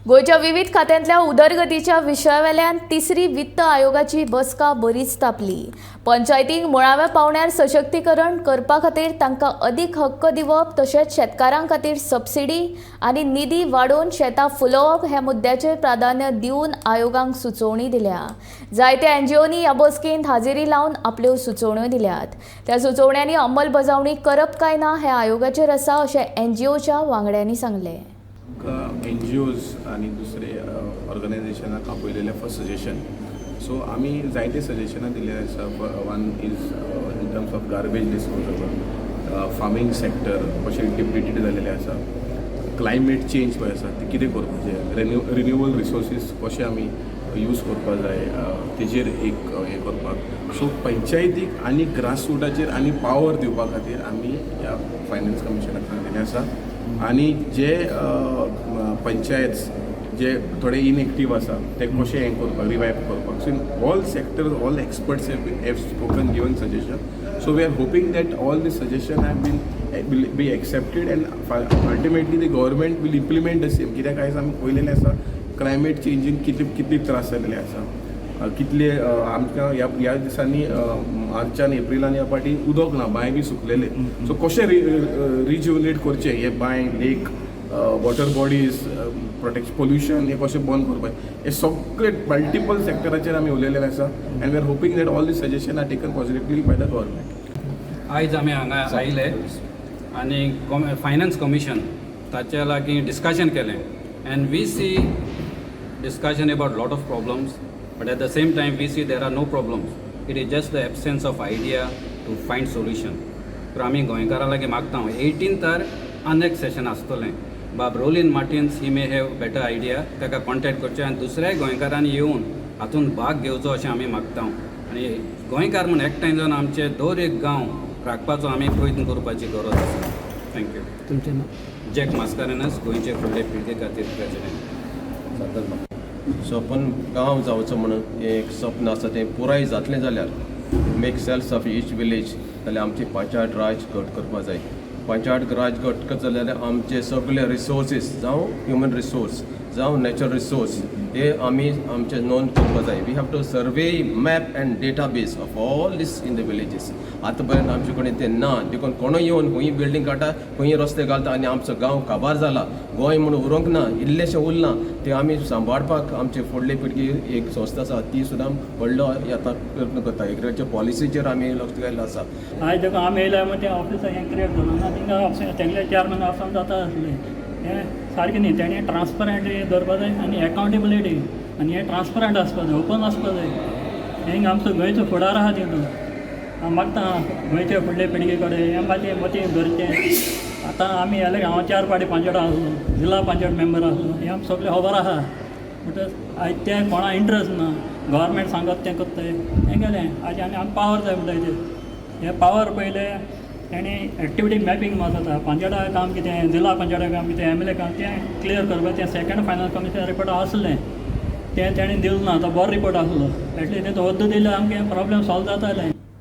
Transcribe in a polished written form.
गोंयच्या विविध खात्यांतल्या उदरगतीच्या विशयावेल्यान तिसरी वित्त आयोगाची बसका बरीच तापली. पंचायतींक मुळाव्या पावंड्यार सशक्तीकरण करपा खातीर तांकां अदीक हक्क दिवप, तशेंच शेतकारां खातीर सबसिडी आनी निधी वाडोवन शेतां फुलोवप ह्या मुद्द्याचेर प्राधान्य दिवन आयोगाक सुचोवणी दिल्या. जायत्या एनजीओनी ह्या बसकेंत हाजेरी लावन आपल्यो सुचोवण्यो दिल्यात. त्या सुचोवण्यांनी अंमलबजावणी करप काय ना हें आयोगाचेर आसा, अशें एनजीओच्या वांगड्यांनी सांगलें. आमकां एनजीओज आनी दुसरे ऑर्गनायझेशनाक आपयलेले फॉर सजेशन. सो आमी जायते सजेशनां दिल्ले आसा. One is in terms of garbage disposal, farming sector कशें डिप्लिटेड जालेलें आसा, क्लायमेट चेंज पळय आसा ते कितें करपाचें, रिन्युएबल रिसोर्सीस कशें आमी यूज करपा जाय, तेजेर एक हें करपाक. सो पंचायतीक आनी ग्रासरुटाचेर आनी पावर दिवपा खातीर आमी ह्या फायनान्स कमिशनाक सांगलेलें आसा. आनी जे पंचायत जे थोडे इनएक्टीव आसा, ते कशें हें करपाक, रिवायव करपाक. So in all sectors, all experts have spoken, given suggestion. So we are hoping that all the suggestion have been will be accepted and ultimately the government will implement the same. कित्याक आयज आमी पळयलेलें आसा, climate चेंजीन कितले कितले त्रास जाल्ले आसा, कितले आमकां ह्या ह्या दिसांनी, मार्चान, एप्रिलान ह्या फावटी उदक ना, बांय बी सुकलेले. सो कशें रिज्युविनेट करचें हे बांय, lake, water bodies, protect pollution, हे कशें बंद करपाचें, हे सगळे मल्टिपल सेक्टराचेर आमी उलयलेले आसा and we are hoping that all the suggestion are taken positively by the government. आयज आमी हांगा आयले आनी फायनान्स कमिशन ताच्या लागीं डिस्कशन केलें and we see discussion about lot of problems, but at the same time we see there are no problems. It is just the absence of idea to find solution. तर आमी गोंयकारां लागीं मागता, 18थार आनी एक सेशन आसतलें. बाब Rolin Martins, he may have better idea. ताका कॉन्टेक्ट करचें आनी दुसऱ्याय गोंयकारांनी येवन हातूंत भाग घेवचो अशें आमी मागता. आनी गोंयकार म्हूण एकठांय जावन आमचे दर एक गांव राखपाचो आमी प्रयत्न करपाची गरज आसा. Thank you. तुमचें नाव? जॅक मास्कारेनस, गोंयचे फुडले पिळगे खातीर प्रेसिडेंट. सपन गांव जावचो म्हणून हें एक सपन आसा, तें पुराय जातलें जाल्यार, make self of each village जाल्यार आमची पंचायत राज घट करपा जाय. पंचायत राज घट करता जाल्यार आमचे सगळे रिसोर्सीस, जावं ह्युमन रिसोर्स, जावं नॅचरल रिसोर्स, हे आमी आमचे नोंद करपा जाय. We have to survey, map and database of all this in the villages. आतां पर्यंत आमचे कडेन तें ना. देखून कोणूय येवन खंय बिल्डींग काडटा, खंय रस्ते घालता आनी आमचो गांव काबार जाला. गोंय म्हणून उरोंक ना, इल्लेशें उरलां. तें आमी सांबाळपाक आमची फुडली पिळगी एक संस्था आसा, ती सुद्दां व्हडलो आतां प्रयत्न करता. एग्रीकल्चर पॉलिसीचेर आमी लक्ष घाल्लें आसा. आयज देखून आमी येयल्या मागीर तें ऑफिसाक हें क्रिएट जालो ना. थिंगा ऑफिस तेंगले चेअरमॅन आसून जाता आसलें. हें सारकें न्ही. तेणें ट्रान्सपरंट दवरपा जाय आनी एकाउंटेबिलिटी आनी हें ट्रान्सपरंट आसपा जाय, ओपन आसपा जाय. हें आमचो गोंयचो फुडार आहा तितून. हांव मागता गोंयचे फुडले पिळगे कडेन हें मातशें मतीं धरचें. आतां आमी येले, हांव चार फावटी पंचायत आसलो, जिल्हा पंचायत मेंबर आसलो, हें आमकां सगळें खबर आहा. म्हणटच आयज तें कोणा इंट्रस्ट ना. गव्हर्मेंट सांगत तें करताय. हें गेलें. आयज आनी आमकां पावर जाय म्हणटा तेजेर. हे पावर पयले तेणी एक्टिविटी मॅपिंग मात जाता. पंचायता काम कितें, जिल्हा पंचायता काम कितें, एमएलए काम तें क्लियर करपाक तें सेकंड फायनान्स कमिशन रिपोर्ट आसलें, तें तेणें दिलें ना. तो बरो रिपोर्ट आसलो. एटलीस्ट तें वद्द दिल्यार आमचें प्रॉब्लम सॉल्व जातालें.